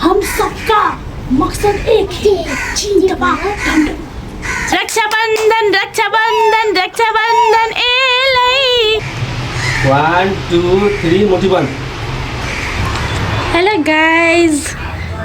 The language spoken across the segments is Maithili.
हम सबका मकसद एक है, चीन तबाह। रक्षाबंधन रक्षाबंधन रक्षाबंधन एलै। 1 2 3 मुट्ठी बंद। हेलो गाइज,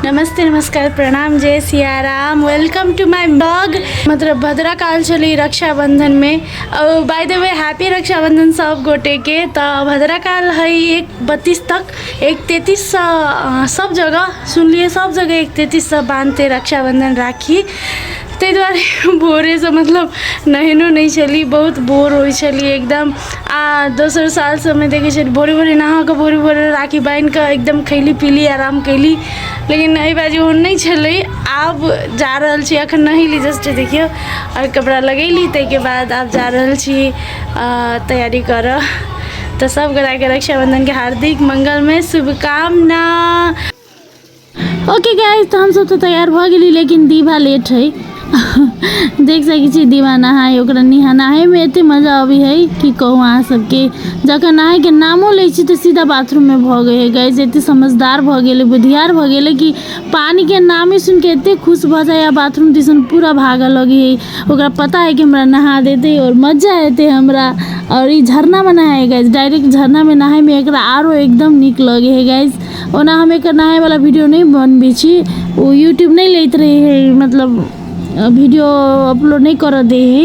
नमस्ते, नमस्कार, प्रणाम, जय Siyaram, welcome to my blog. मतलब भद्रा काल छलै रक्षाबंधन में, और by the way happy Rakshabandhan सब गोटे के। तो भद्रा काल है 1:32 तक, 1:33 सब जगह सुनलिए, सब जगह 1:33 से बांधते रक्षाबंधन राखी। ताहि दुआरे भोरेसँ मतलब नहेनो नहि छली, बहुत बोर होइ छली एकदम। आ दोसर साल सबमे देखै छली भोरे भोरे नहा कऽ भोरे भोरे राखी बान्हि कऽ एकदम खैली पीली, आराम कैली, लेकिन एहि बाजी ओहन नहि छलै। आब जा रहल छी, अखन नहेली जस्ट देखियौ आओर कपड़ा लगेली, ताहिके बाद आब जा रहल छी तैयारी करऽ। तऽ सब गोटाके रक्षाबंधनके हार्दिक मंगलमय शुभकामना। ओके गाइस, तऽ हमसब तऽ तैयार भऽ गेली, लेकिन दीवा लेट है। देख सकै छी दीवा नहाय, ओकरा नहायमे एते मजा अबै है कि कहू अहाँ सबके। जखन नहायके नामो लै छी तऽ सीधा बाथरूममे भऽ गए है। गाइस, एते समझदार भऽ गेलै, बुधियार भऽ गेलै कि पानिके नामे सुनिके एते खुश भऽ जाइए, बाथरूम दिसन पूरा भागऽ लगै है। ओकरा पता है कि हमरा नहा देतै आओर मजा एतै हमरा। आओर ई झरनामे नहाय गाइस, डायरेक्ट झरनामे नहायमे एकरा आरो एकदम नीक लगै है गाइस। ओना हम एकर नहायवला वीडियो नहि बनबै छी, ओ यूट्यूब नहि लैत रहै है, मतलब वीडियो अपलोड नहि करऽ दै है,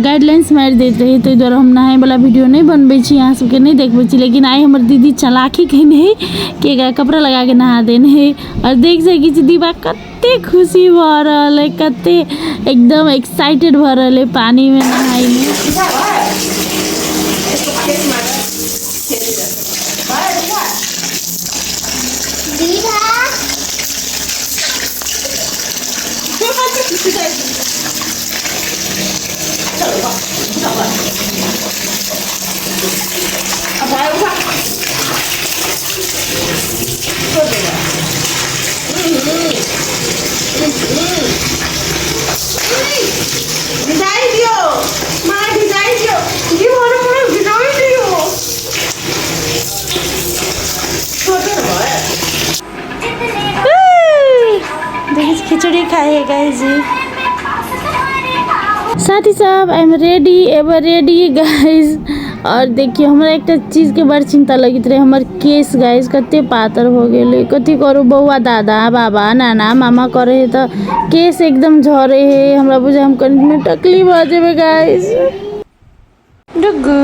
गाइडलाइंस मारि दैत रहै, ताहि दुआरे हम नहायवला वीडियो नहि बनबै छी, अहाँ सबके नहि देखबै छी। लेकिन आइ हमर दीदी चलाकी केने है कि एकरा कपड़ा लगाके नहा देने है। आओर देख सकै छी दीपा कते खुशी भऽ रहल है, कते एकदम एक्साइटेड भऽ रहल है पानिमे नहायमे। भिजाइ दियो मलाई, भिजाइ दियो दियो, मलाई भिजाइ दियो। देखै छी खिचड़ी खाइ है गाइस जी। साथी सब, I am ready, ever ready guys. और देखियो हमरा एकटा चीजके बड़ चिंता लगैत रहे, हमर केस गाइस कते पातर भऽ गेलै। कथी करू, बौआ दादा बाबा नाना मामा करै है तऽ केस एकदम झरे है। हमरा बुझाइ हम कनिमे टकली भऽ जेबै गाइस। डुगू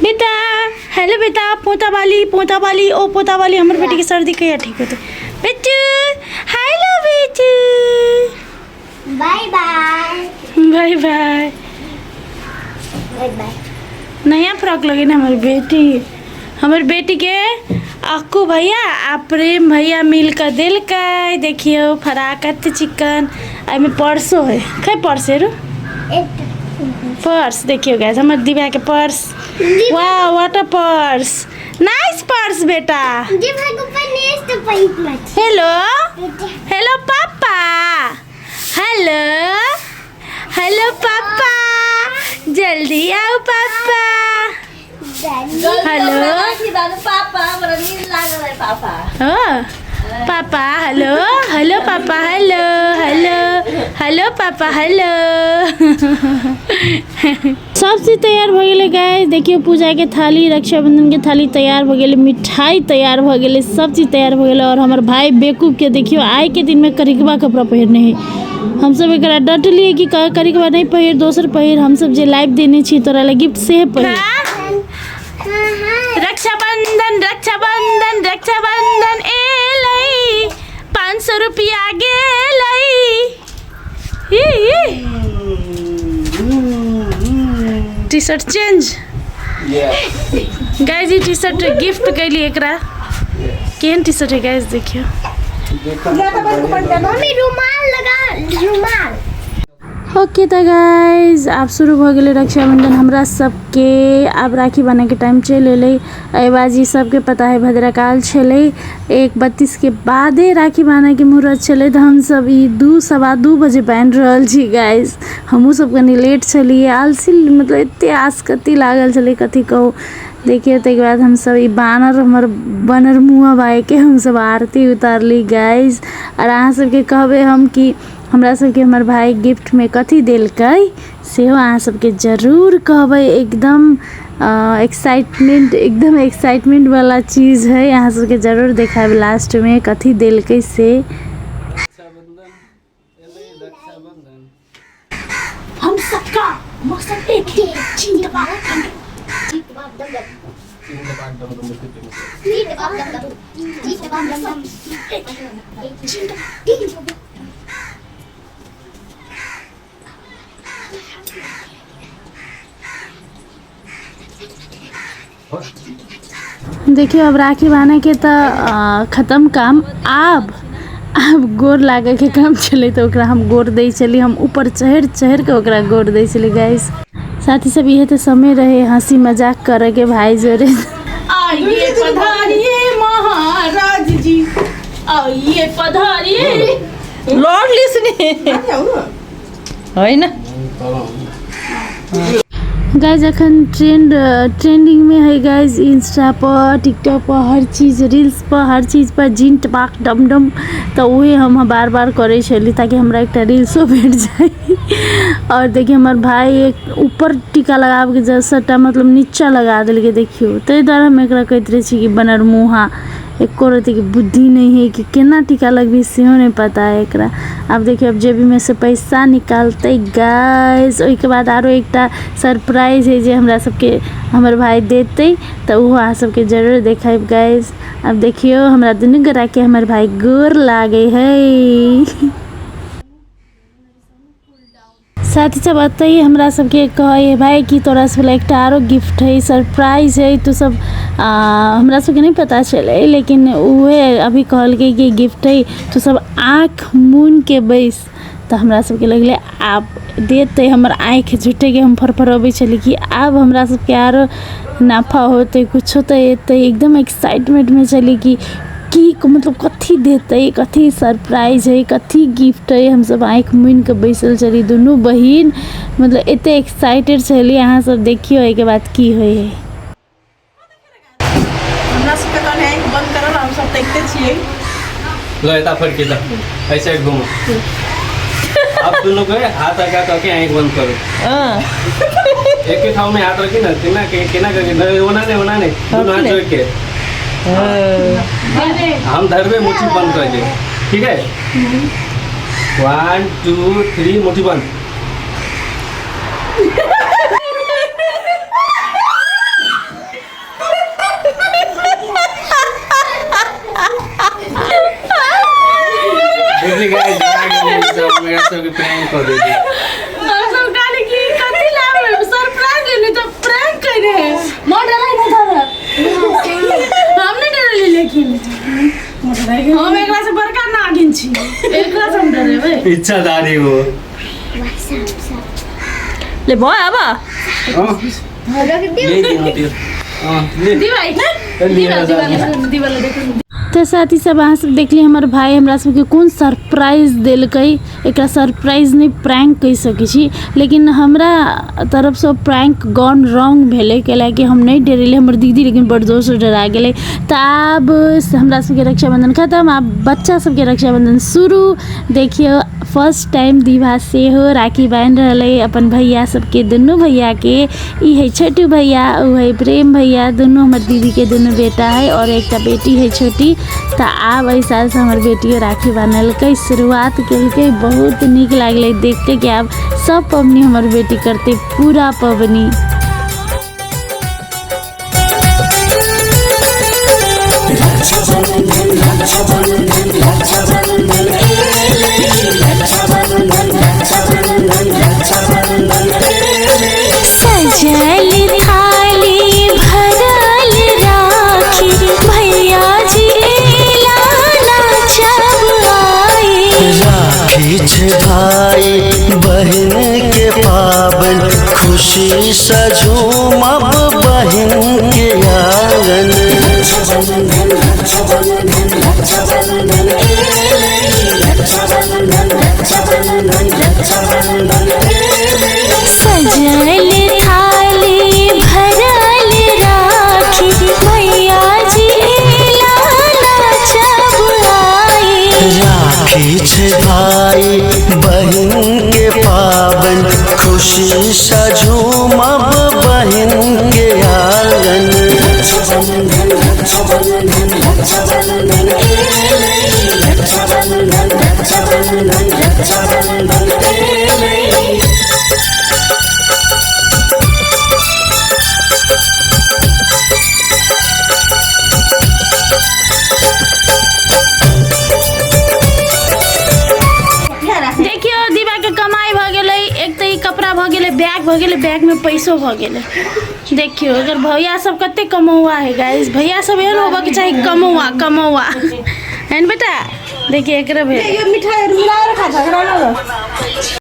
बेटा, हेलो बेटा, पोता वाली, पोता वाली, ओ पोता वाली, हमर बेटी के सर्दी कहिया ठीक होते? बेटू, हेलो बेटू। Bye bye. Bye bye. Bye bye. नया फ्रॉक लगे ना हमर बेटी। हमर बेटी के अक्कू भैया आ प्रेम भैया मिल कऽ देलकै। देखियौ फराक कते चिकन, एहिमे पर्सो है। कै पर्स है रू? पर्स देखियौ गाइस, हमर दिव्या के पर्स। वाह, what a purse, nice purse बेटा। दिव्या के ऊपर नेस्ट पैंट मत। हेलो हेलो पापा, हेलो हेलो पापा, जल्दी आओ पापा। हेलो पापा, हमरा नींद लागल है पापा। हो पापा, हेलो हेलो पापा, हेलो हेलो हेलो पापा, हेलो। सब चीज तैयार भऽ गेलै गाइस। देखियौ पूजा के थाली, रक्षाबंधन के थाली तैयार भऽ गेलै, मिठाई तैयार भऽ गेलै, सब चीज तैयार भऽ गेलै। और हमर भाई बेवकूफ के देखियौ आइ के दिन में करिकबा कपड़ा पहिरने है। हमसब एकरा डटलियै कि करिकबा नहि पहिर, दोसर पहिर, हमसब जे लाइव देने छी तोरा लए गिफ्ट से पहिर। रक्षाबंधन रक्षाबंधन रक्षाबंधन एलै, 500 रुपया गेलै। T shirt change guys, E T shirt gift कैली एकरा। केहन टी शर्ट है गाइस देखियो। मम्मी रुमाल लगा, रुमाल। ओके तऽ गाइज आब शुरू भऽ गेलै रक्षाबंधन हमरा सबके। आब राखी बान्हैके टाइम चलि एलै। एहि बाजी सबके पता है भद्रकाल छलै, 1:32 के बादे राखी बान्हैके मुहूर्त छलै, तऽ हमसब ई 2:15 बजे बान्हि रहल छी गाइज। हमहूँ सब कनि लेट छलियै, आलसी मतलब एते आसकति लागल छलै कथी कहू। देखियौ ताहिके बाद हमसब ई बानर हमर बनर मुँह भाइके हमसब आरती उतारली गाइज। आओर अहाँ सबके कहबै हम कि हमरा सबके हमर भाइ गिफ्टमे कथी देलकै सेहो अहाँ सबके जरूर कहबै। एकदम एक्साइटमेंट, एकदम एक्साइटमेंट वाला चीज है, अहाँ सबके जरूर देखायब लास्टमे कथी देलकै से। रक्षाबंधन एलै, रक्षाबंधन। हम सबका मकसद एक है, चीन दबा तीन दबा डम डम डम। देखियौ अब राखी बान्हैके तऽ खतम काम, आब आब गोर लागैके काम छलै, तऽ ओकरा हम गोर दै छली, हम ऊपर चढ़ि चढ़िके ओकरा गोर दै छली गाइस। साथी सब इहे तऽ समय रहे हंसी मजाक करैके भाइ जोरे। आइए पधारिए महाराज जी, आइए पधारिए। लड्लिस् नि होइन। गाइज अखन ट्रेंडिंग में है गाइज, इंस्टा पर टिकटॉक पर हर चीज, रील्स पर हर चीज पर जीन टपाक डम डम, तऽ उहे हम बार बार करै छली ताकि हमरा एकटा रील्सो भेट जाए। और देखिए हमर भाई एक ऊपर टीका लगाबके जगह सबटा मतलब नीचा लगा देलकै देखियौ, ताहि दुआरे हम एकरा कहैत रहै छी कि बनर मुँहा, एको रत्तीके बुद्धि नहि है कि केना टीका लगबी सेहो नहि पता है एकरा। आब देखियौ अब जेबीमे से पैसा निकालतै गाइज। ओहिके बाद आरो एकटा सरप्राइज है जे हमरा सबके हमर भाई देतै, तऽ ओहो अहाँ सबके जरूर देखायब गाइज। आब देखियौ हमरा दुनू गोटाके हमर भाई गोर लागै है। साथी सब एतै हमरा सबके कहै है भाई कि तोरा सब लए एकटा आरो गिफ्ट है, सरप्राइज है, तू सब हमरा सबके नहि पता चलै, लेकिन उहे अभी कहलकै कि गिफ्ट है, तू सब आँख मून के बैस। तऽ हमरा सबके लगलै आब देतै, हमर आँखि झूठेके हम फड़फड़बै छली कि आब हमरा सबके आरो नाफा होतै, कुछो तऽ एतै। एकदम एक्साइटमेंटमे छली कि मतलब कथी देतै, कथी सरप्राइज है, कथी गिफ्ट है। हमसब आँखि मुनिके बैसल छली दुनू बहिन, मतलब एते एक्साइटेड छली। अहाँ सब देखियौ एहिके बाद की होइ है। हमरा सबके तहन आँखि बंद करल, हम सब देखते छियै। लो एता फटके जा, ऐसे घूमो। आप दोनों के हाथ आगा करके आँख बंद करो। एक ही ठाव में हाथ रखी ना, केना केना करके नहीं, ओना नहीं, ओना नहीं, दोनों हाथ जोड़ के हम धरबे, मुट्ठी बंद कर दे, ठीक है? 1 2 3 मुट्ठी बंद। देखली गाइस, मेरा सबके प्रैंक कर देली। सब कहली कि कथी लाबै सरप्राइज लेली तऽ प्रैंक कइने है, मोर डराइ नहि धर, हम नहि डरली, लेकिन हम एकरा से बड़का नागिन छी, एकरा से हम डरेबै। इच्छाधारी हो ले भयो अब। यही दिन होती है। ले। दिवाई लिएर दिवा जानु। दिवा देखू। तऽ साथी सब अहाँ सब देखली हमर भाई हमरा सबके कोन सरप्राइज देलकै। एकरा सरप्राइज नहि प्रैंक कहि सकै छी, लेकिन हमरा तरफसँ प्रैंक गॉन रॉन्ग भेलै, कैलाकि हम नहि डरेली, हमर दीदी लेकिन बड़ जोरसँ डरा गेलै। तऽ आब हमरा सबके रक्षाबंधन खतम, आब बच्चा सबके रक्षाबंधन शुरू। देखियौ फर्स्ट टाइम दीभा सेहो राखी बान्हि रहल है अपन भैया सबके, दुनू भैयाके। ई है छोटू भैया, ओ है प्रेम भैया, दुनू हमर दीदीके दुनू बेटा है और एकटा बेटी है छोटी। तऽ आब एहि सालसँ हमर बेटियो राखी बान्हलकै, शुरुआत केलकै। बहुत नीक लागलै देखके कि आब सब पबनी हमर बेटी करतै, पूरा पबनी। सजल थाली भरल राखी भैया जी लाना जब आई। राखी छे भाई बहन के पावन, खुशी सँ झूमब बहिन के आंगन। सजल थाली भरल राखी मैया जी लाला जब आई। राखी छै भाई बहिन के पावन, खुशी सँ झूमब बहिन के आंगन। देखियो दीवा के कमाई भऽ गेलै। एक तऽ ई कपड़ा भऽ गेलै, बैग भऽ गेलै, बैग में पैसो भऽ गेलै। देखियो अगर भैया सब कते कमौआ है गाइस, भैया सब एहन होबऽ के चाही कमौआ कमौआ है न बेटा। देखिए एकरे भेल यो मिठाई मिला रखा झगड़ा ना।